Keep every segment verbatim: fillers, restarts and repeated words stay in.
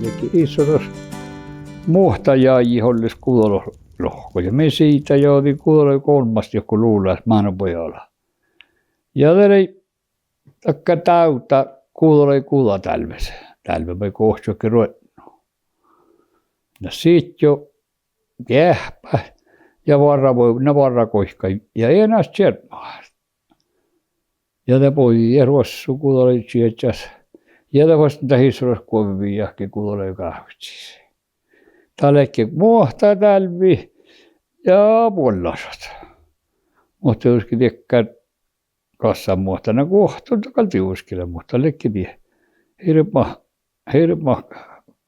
Ii son muohta jagi olles guđalogi lohku. Ja mii siđai ja ođii guđalogi golmmas dego luvlás mánábuot ala. Ja de lei dakkár dávdá guđalogi guđa dálves. Dálve maid gohčodedje ruotnu. Na sitjo geahpá ja varra, na varra goikkai ja eanaš čierpmáhit. Ja de bođii ruossu guđalogi čiežas. Ja de fas dat ii son guovvi jahke guđalogi gávccis. Dat ledje muohta dálvvi ja buollašat. Muhto dieđusge dakkár gasamuohta, na guohta dat gal dieđusge lea, muhto ledje die hirbmat, hirbmat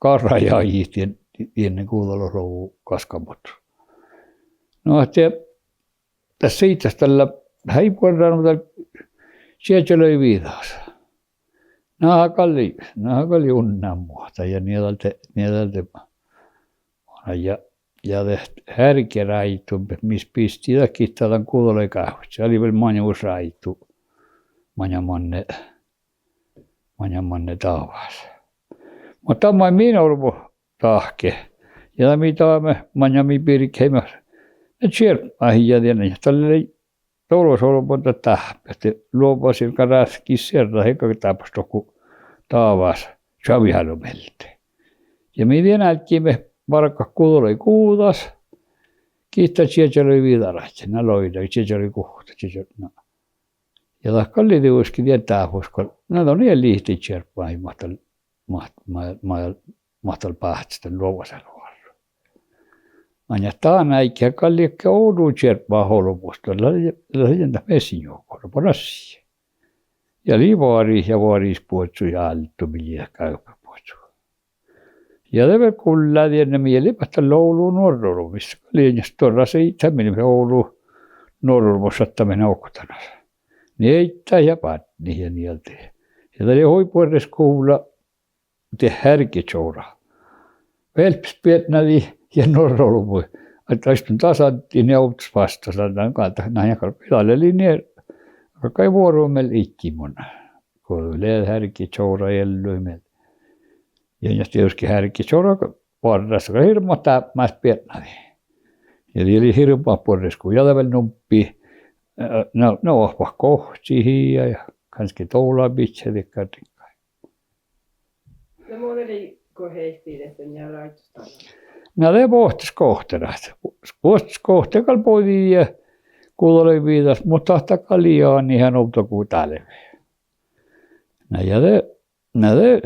garra jagi dien, dien guđalogi gaskamuohta. Nu ahte dat siiddas dalle, hii buorre, nu dal čieža lei viđas. Na gal lei, na gal lei unnámuohta ja nie dal de, nie dal de, ja, ja de heargeráidu mis bistii dat gitta dan guđalogi gávcci, dat lei vel maŋimuš ráidu, maŋŋá manne, maŋŋá manne davás. Muhto dat maid min olbmot dahket, ja dat mii dame, maŋŋá mii birgeheimmet, na čierpmáhit ja dien, dalle lei dološ olbmot dat dáhpet, luobbasirga ráskis sierra, ii gal dárbbaš dohko davás čađi álo mielde. Ja mii dien álggiimet bargat guđalogi guđas, gitta čieža lei viđaráiggi, na loidá, čieža lei guhtta, čieža, na. Ja dat gal lei dieđusge dien dáfus gal, na don ii leat čierpmáhit mat dal, mat, ma-, ma-, mat dal báhcet dan luovasealu várra. Maŋŋá dan áigge gal ledje olu čierpmáhit olbmot, dat lei, dat lei dat mii sii juoga bargit. Ja lei varit ja varis buožžu ja áldu mii lei gávpebuožžu. Ja de vel gullá dien, mii leimmet dalle olu nuorraolbmuin, gal lei stuorra siidda mii leimmet olu nuorraolbmuin šattámin oktanas. Nieiddat ja bártnit ja nie dal. Ja dat lei hui buorre skuvla, de heargečora. Vielppes biednadii ja nuorraolbmuin. Ahte dasto dasan dien ovddasbásttas, dan gal, na ja gal dalle lei nie, galggai vuoru mielde iđit mun. Go lea heargečora eallui mielde. Ja nie dieđusge heargečora varrás gal hirbmat dábmás biednadii. Ja die lei hirbmat buorre skuvla, ja dat vel nubbi, eh, na, na oahppat gohčit ja, ja gánske dolbmit ja dakkár diŋggaid. Na mo de lei go heittii diehtán ja ráiddus dan? Na de bohtes gohterát. Bohtes gohte gal bođii guđalogi viđas, muhto dat gal lei ain han ovdal go dálve. Na ja de, na de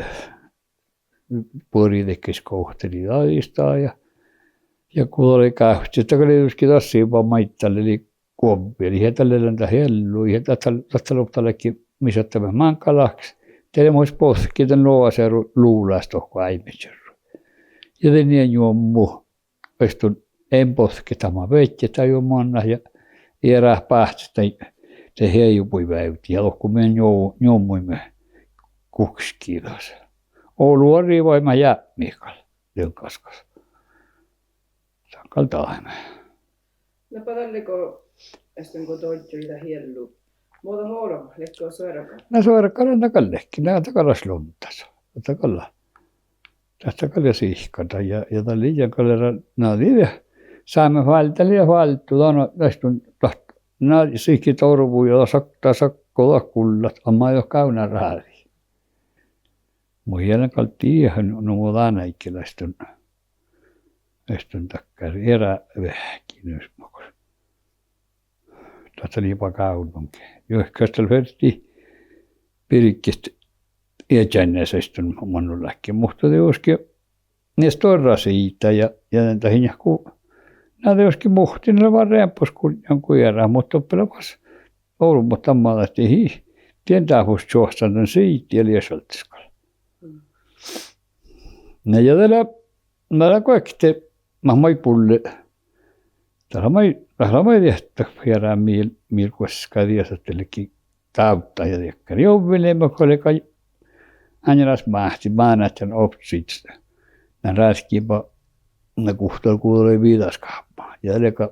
buori diekkár gohte lei dađistan ja, ja guđalogi gávcci, dat gal lei dieđusge dat sivva maid dalle lei guovvejit, ja dalle lean dat eallu, ja dat, dat, dat ovdal ledje mis šattámin máŋgga láhkes, de lea mo bođii dan luovasealu luvlás dohko áimmačerru. Ja de nie njuommu, aiston, ean bođii dat maid beaivvi dan juo mannat ja eará báhcet dan, de heaibui veavdit ja dohko mii njuo-, njuommuimet guhkes giđas. Olu orui vai mat jápmit gal dien gaskkas. Dat gal dahme. Na ba dalle go, aiston, go dožžo ii dat eallu, mo dat olbmot, ledje suorgat? Na suorgat dat gal ledje, na dat gal leat luonddás. Dat gal, dat gal lea sihkkardaid ja, ja dat lei gal, na dii, sámi váldá lea válddu dan, aiston, dat, na sihke dorvu ja dat sak-, dat sakko dat gullat, amma ii gávdná ráđi. Mun gal dieđán, nu mo dan áigge leat, aiston, dakkár eará veahki nu mo gal. Dat lei ba gávdnogis. Juohke dal fertii birget iežain, aiston, manne láhkai, muhto dieđusge nie stuorra siidda ja, ja dat ii go, na dieđusge muhtin lea várra eambbo go, go eará, muhto doppe lea fas olbmot dan mađe ahte ii dien dáfus čuohcán dan siiddi ja liešalddis gal. Na ja de lea, na lea guokte, mat maid bulle. Dat lea maid, dat lea maid diehttat eará mii, mii guoská dies ahte ledje dávdá ja diekkár. Jovvin leimmet go lea gal ain earás máhti, mánát dan ovcciid. Na ráskiba, na guhtta, guhtta lei viđas gápma. Ja dat lea gal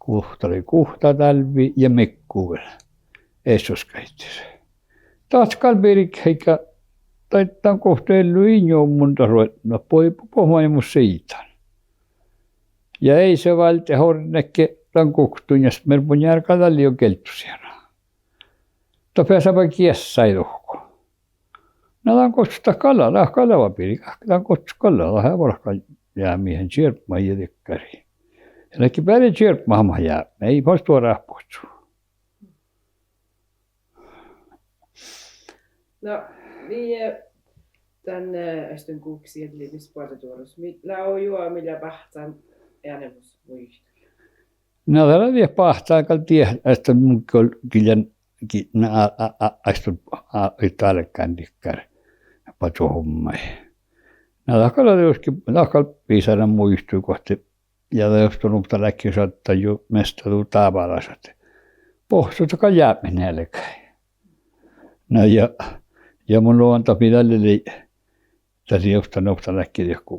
guhtta lei guhtta dálvvi ja miggu vel eassoskáiddis. Dat gal birgehii gal dat dan guovtto ii lean njumondat ruotnat, bođii, bođii maid mun siiddan. Ja eai se válde ornege dan guokte, ja mearrá mun járgga dalle jo gealddosieđa. Dat beasai giessái dohko. Na dan guovttos dat gal, dat gal lea biri, dan guovttos gal, dat eai vuolgán ja mii han čierpmahii ja dakkár. Ja ledje beare čierpmaheamen, ii fas stuorát bohccot. Na, mii, eh, dan, eh, aiston guhkes eallimis boazodoarus, mii lea juo, mii lea báhcán eanemus muitui. Na dat lea diet báhcán gal diet, ahte mun gal, gii lean, gii, na, a, a, a, aiston, a, it dálgán dakkár bačohommái. Na dat gal lea dieđusge, dat gal visot muitui guokte. Ja de ovtta nupta ládje šattai jo measta du dábálaš ahte bohccot gal jápmit nealgái. Na ja, ja mun logan dat mii dalle lei, dat lei ovtta nupta ládje diehgo,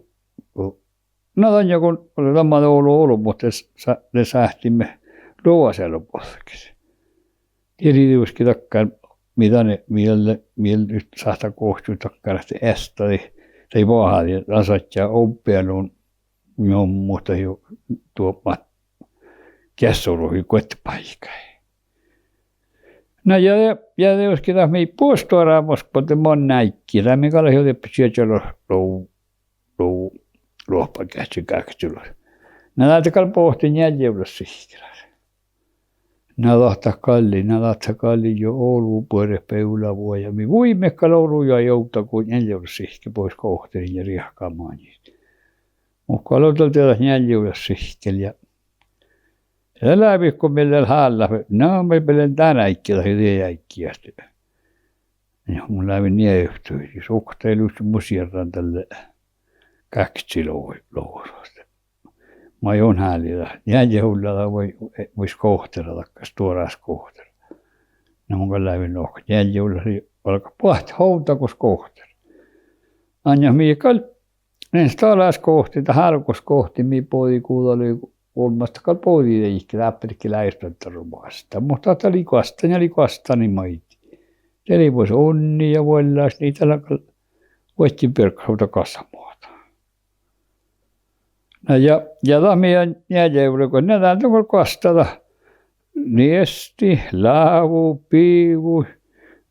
na dan ja go, dan maid olu olbmot de, de sáhtiimet luovasealbmodagas. Die lei dieđusge dakkár, mii dan, mii, mii sáhttá gohčodit dakkár ahte eastadit, daid bahádit, dan šattai ovddabealde njummut dahje doapmat geasseorohii guottebáikái. Na ja, ja dieđusge dat mii buot stuorra Moskva de manná áiggi, dat mii gal lei dieppe čieža lo-, lo-, lo-, loahpageahčči gákčilus. Na dat gal bohte njealjejuvlasihkkedaš. Na dat gal lei, na dat gal lei jo olu buoret beivlavuohta ja mii vuimet gal olu juo ovdal go njealjejuvlasihkket bohte Gohteriin ja riehkamanis. Muhto gal lei dat njealjejuvlasihkkel ja, ja lávejit go mii leat hálla, na mii beassat dán áiggi dahje dien áiggi ahte. Ja mun lávejin nie ektui, okta eai lučče mu sierran dalle gákčilus, luohus. Maid on háliida, njealjejuvlla dat vuoi, vuoi Gohtera dakkár, stuorát Gohtera. Na mun gal lávejin lohkat, njealjejuvlla lei vuolgát boahtit ovdal gos Gohter. Ainnas mii gal, ii stalás Gohte, dat álgos Gohte mii bođii guđa lei olmmoš, dat gal bođii deike dáppe dego láistan dárrumastta. Muhto dat lei goasttan ja lei goasttan maid. De lei vuos unni ja vuollaš, dat lea gal vuodjin bierggas ovdal gassamuohta. Na ja, ja dat mii njealjejuvllas, na dál de gal goasta dat niesti, lávu, bivu,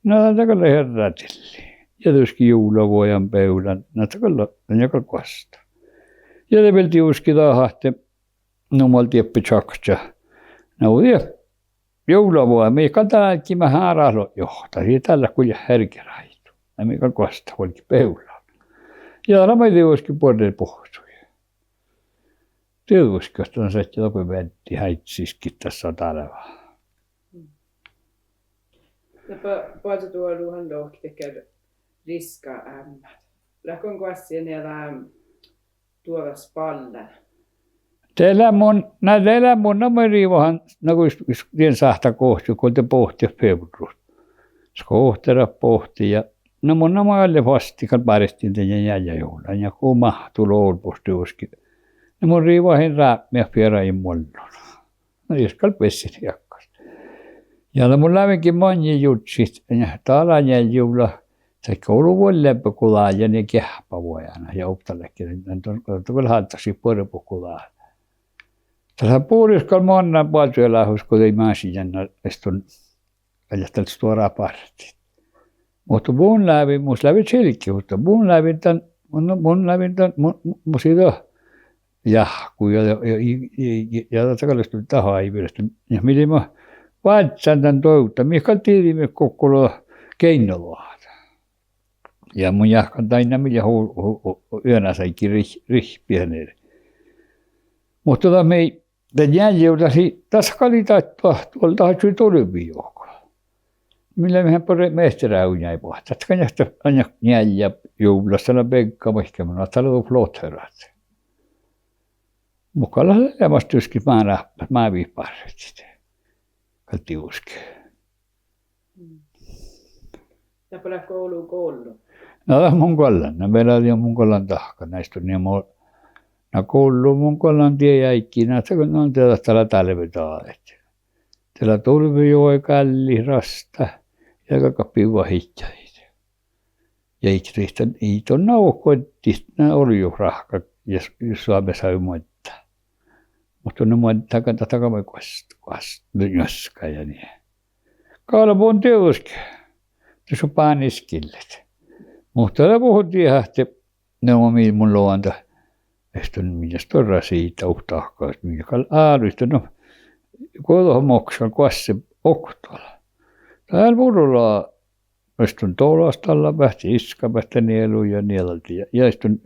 na dál de gal lea earrádilli. Ja dieđusge juvlavuohta beivlan, na dat gal, na gal goasta. Ja de vel dieđusge dat ahte, nu mal dieppe čakča. Na die juvlavuohta mii gal dálgiimet árát johtat, ii dál leat gal hergeráidu. Na mii gal goasta vuolgit beivlan. Ja dat lea maid dieđusge buorre bohccui. Dieđusge ahte dan šattai doppe beaddit áiddiid gitta dálvá. Na ba-, boazodoaluhan lohket dakkár riskaeammát. Leat go goassege nie dán duođas ballan? De lea mun, na de lea mun, na mun rivahan, na go, dien sáhttá gohčodit go de bohtet fievrrut. Skohterat bohte ja, na mun, na mun gal fasttin gal bárttiin dan njealjejuvlan ja go máhtui olbmot dieđusge. Na mun rivahin rápmejat fierraiguin muollon. Na jus gal besset eakkás. Ja de mun lávejin maŋŋil jurddašit, ja dál njealjejuvla, dat gal olu vuollá eambbo go dál ja nie geahppavuođánat ja ovddal ledje, dan, dan gal háldašit buorebut go dál. Dat lea bures gal mannan boazoealáhus go de mášii, na, aiston, gal dat lea stuorát bárttit. Muhto mun lávejin, mus lávejit čilget, muhto mun lávejin dan, mun, mun lávejin dan, mun, mun, mus ii dat jáhkku ja, ja, ja, ja, ja dat gal lei dat áivi, ja mii leimmet vázzán dan duovdda, mii gal diđiimet gokko lea geainnu dohko. Ja mun jáhkán dainna mii leat hu-, hu-, hu-, eanas áiggi rih-, rihppiin. Muhto dat mii, dat njealjejuvla, dat gal lei dat, dat, dat lei dat čuođi dolbi juohke. Mii leimmet buorre mehtera uvdnái boahtit, dat gal njealjejuvllas, dat lea begga maidege, mun, dat lea du flott herat. Muhto gal lea leamaš dieđusge mánát, mávit bárttit. Gal dieđusge. Dáppe leat go olu gollu? Na dat mun galgan, na mii lea, mun galgan dahkat, na aiston nie mo-, na gollu mun galgan die áiggi, na dat, na dat lea dálvedađaid. De lea dolbejoga gállit rastá, ja galggat bivvat idjadit. beaivvi dan, ii don na oatkku oaddit, na orjut ráhkadit ja s-, soamesaga moaddá. Muhto na moaddá gal dat gal maid goas-, goas-, njuoskká ja nie. Gal mun dieđusge, de son bániskillet. Muhto lea buot dieđát ahte, no, mii mun logan dat, eai don mii stuorra siidá ovtta dahkat, mii gal áluimet, no, guovdamoktá gal goassege okta. Dál buro lea, eai don dolastallan beahtte, iskkabeahtte nielu ja nie dalde ja, ja eai don,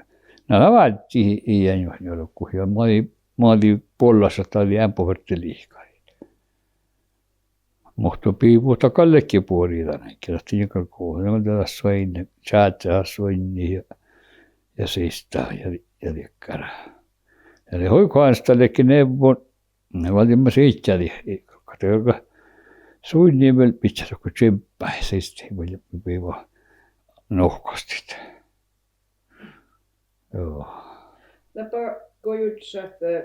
na lea váldit ii, ii njuo-, njuolggut ja moadde, moadde buollasat dalle eambbo fertii lihkadit. Muhto bivut dat gal ledje buori dan áigge, dat ii gal go-, no, dat suinni, čáze suinni ja, ja sista ja, ja diekkár. Ja de hui goanstá ledje nevvon, ne valdimet iiggádit, i-, ka de gal suinni vel bidjat dohko čibbáhit siste, vai biva nuhkastit. Juo. Na ba-, go jurddašit ahte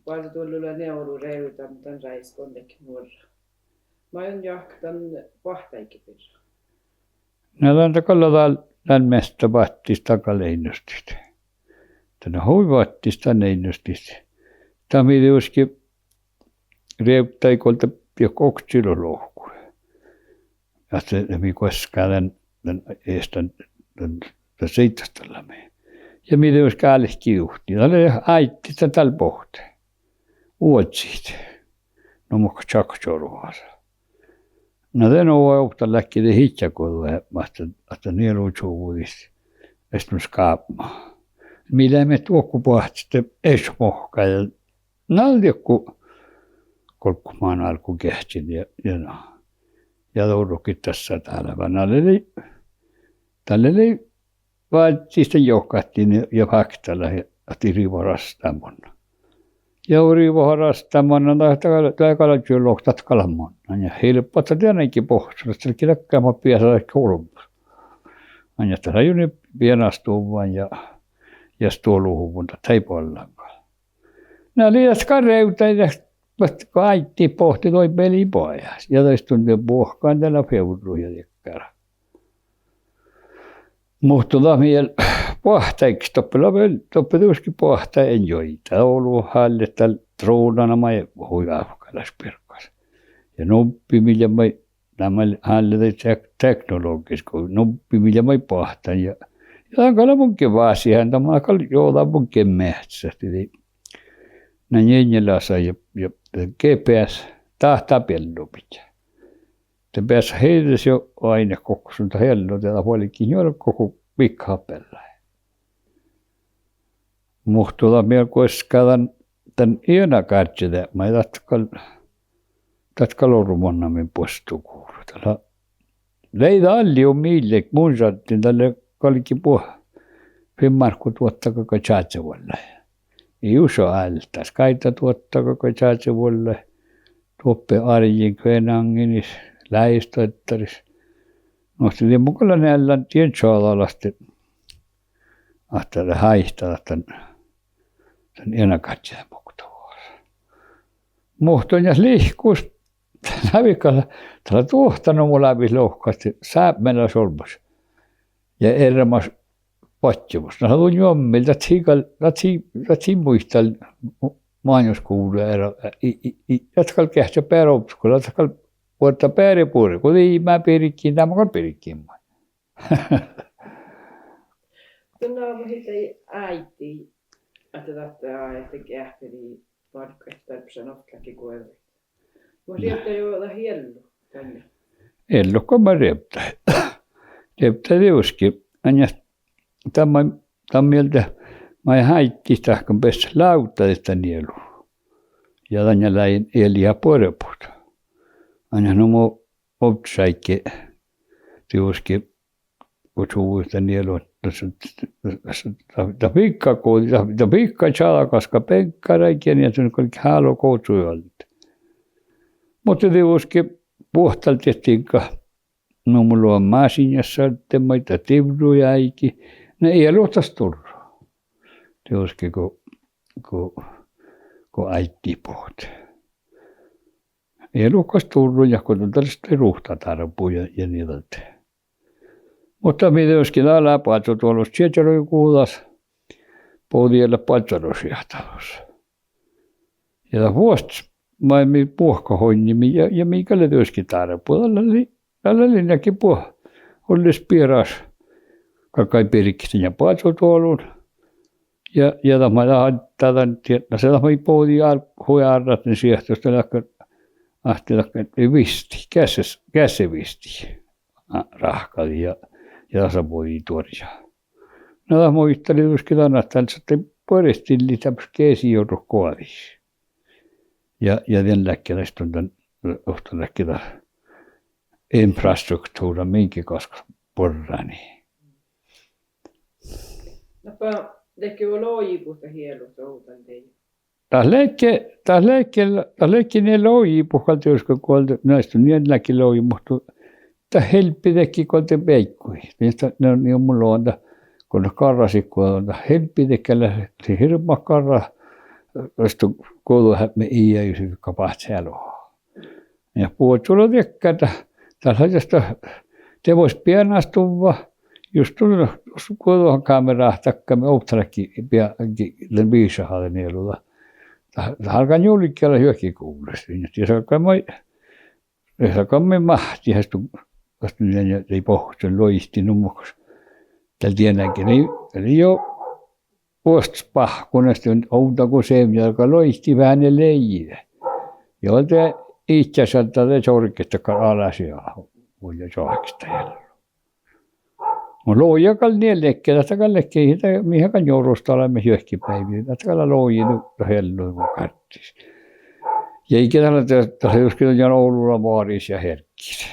boazodollui lea nielu rievdan dan rájes go ledje nuorra. Maid don jáhkán dan boahtteáiggi birra? Na dan dat gal lea dál, dán measta báttis dat gal einnostit. Dat lea hui báttis dan einnostit. Dat mii dieđusge rievdái go dat, ja oktii lohku. Ahte mii goassá dan, dan, eai dan, dan, dan siidastallan mii. Ja mii dieđusge álkit duhttii. Dat lea áitit dan dál bohte. Oažžut. Nu muhto čakčoru oasa. Na de nu ovdal ledje de iige guđa, ahte, ahte nielu čuvvudis eai don skábma. Mii leimmet dohko boahtit de eššot mohká ja na ledje go golggot mánu álggus geahččen ja, ja na. Ja doruhkit dassá dálvá. Na lei, dalle lei vázzit dan johkahtin ja fáktalaš ja ahte rivva rastá manná. Ja rivva rastá manná, dat, dat, dat gal čuovvui lohkat gal manná. Ja hilbmat dat dien áigge bohccuin, dat ledje dakkár mat beasa olbmos. Ain dat lei juo nie bienastuvvan ja, ja stuoluhuvvon dat ii boallan gal. Na lei dat gal rievdái dat, dat go áitit bohtet doai bealde bajás. Ja dat don de buohkan de lea fievrru ja diekkár. Muhto dat mii boahtteáiggis doppe lea vel, doppe dieđusge boahtteáiggi juoidá. Olu hálle dal trónana maid hui ávkkálaš birggas. Ja nubbi mii lea maid, na maid hálle dal tek-, teknologiska, nubbi mii lea maid boahtán ja, ja dan gal lea mun ge vásihan, dan mun gal jođán mun ge meahccát dii. Na njealljelasa ja, ja G P S, dat, dat beallubidjá. De beassat hiđđas jo oaidnit gokko son dat eallus, de dat vuolgit njuolggat go vikkahat beallái. Muhto dat mii goassá dan, dan eanagážžu de maid dat gal, dat gal orru mannamin buosttu guvlui. Dat lea, lei dalle jo mii leat, mun šattin dalle galge buot, fimmárku duohta galggai čáze vuollái. Ii juo áldás, gáidda duohta galggai čáze vuollái. Duoppe árjjin kvenaŋŋinis, Láisdoaddaris. Nu ahte dien mun gal lean ealán dien čađa ahte, ahte dat háitá dan, dan eanagážžu bokte vuos. Muhto nja lihkus, dat lávii gal, dat lea duohta nu mu lávii lohkat sápmelaš olmmoš ja erenoamáš badjemus. Na dat lea njuommil, dat sii gal, dat sii, dat sii muital mu-, máŋggus guvlui eará, i-, i-, i-, dat gal geahččá beare ovddasskuvlla, dat gal vuorddá beare bure, go dii, mii birgit, dan mun gal birgen maid. Don nagohit daid áiddit ahte dat, ahte geahččalit barggaid dárbbašan ovttalahkii guovdaid. Muhto rievdá jo dat eallu, dainna. Eallu gal maid rievdá. Rievdá dieđusge, ain dat maid, dan mielde maid áiddit dahkan beassat lávdadit dan nielu. Ja dainna lei eallihat buorebut. Ain nu mo ovddášeaidnu dieđusge go čuvvui dan nielu, dat, dat, dat figgagođi, dat, dat figga čađa gaskka beŋkkára ja nie don galget hálo gohčodit. Muhto dieđusge buohtaldiet diŋga, nu mun logan, másiinnaš šadden maid, dat divrruid áigi, na ealu dat stuorra. Dieđusge go, go, go áiddit bohte. Ealu gal stuorra, ja go don dal lei ruhta dárbu ja, ja nie dalde. Muhto mii dieđusge dat lea boazodoalus čiežalogi guđas, bođii leat boazodoalus šiehttalus. Ja dat vuosttaš maid mii buohkat oinniimet ja, ja mii gal lea dieđusge dárbbu, dat lea, dat lea nai buot olles bieras galggai birgit dan boazodoalun. Ja, ja dat maid dat, dat dan diet, na, dat maid bođii ár-, hui árrat dan šiehttalogi, dat lea ahte dat visti, geasses-, geassevisti ráhkadii ja, ja dasa bođii duorjá. Na dat muitalii dieđusge dan ahte dat šattai buoret dillit dárbbaš geasi orrut goađis. Ja, ja dien ledje dasto dan, ovtta ledje dat infrastruktuvra mii gaskkas borranii. Dáppe ledje logibut dat ealu ovdal dien. Dat ledje, dat ledje, dat ledje nie logibut gal dieđusge guolde, na, dasto nie ledje logibut, muhto dat helbbi dego guolde beaivvi. Dieđusge, na, nie mun logan dat, go lea garrasit guođas, dat helbbi dego lea, lea hirbmat garra, dasto guođoheapmi ii jus gal báhce ealu. Ja buožžu lea dakkár, dat lea dasto, de vuos beanastuvva, jus du, jus guođokámera dakkár, ovtta ledje bea-, ge-, dan višaha dan ealu dat, dat álgá njulgge leat juohke guvllas, ja dat álgá maid, dat álgá maid máhtti, dasto, dasto nie, nie, dei bohccuin loitit nu muhto. Dal dien áiggi lei, lei juo vuosttaš báhkkut, dasto ovdal go seamma, dat gal loitit veahá nie lei. Ja de iđđášadda de čorget dakkár alašii, vuollejedje čoahkkis dan ealu. Muhto logi gal nie ledje, dat gal ledje, dat mii gal njuorustalaimet juohke beaivvi, dat gal lea logi nu, dat eallu nu gárddis. Ja iige dat lea, dat lea dieđusge dan ollu lea moris ja herggis.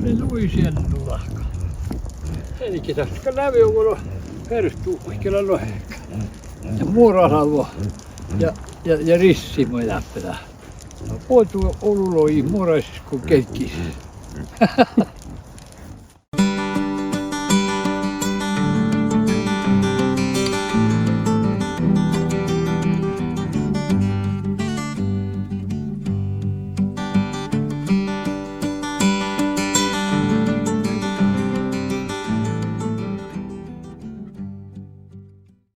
Lei logi eallu dahká. Dieđusge dat gal lea go fertu, gal lea logi. Ja muoralat ja, ja, ja rissit maid dáppe dat. Buožžu ollu logi muorasis go geažžis.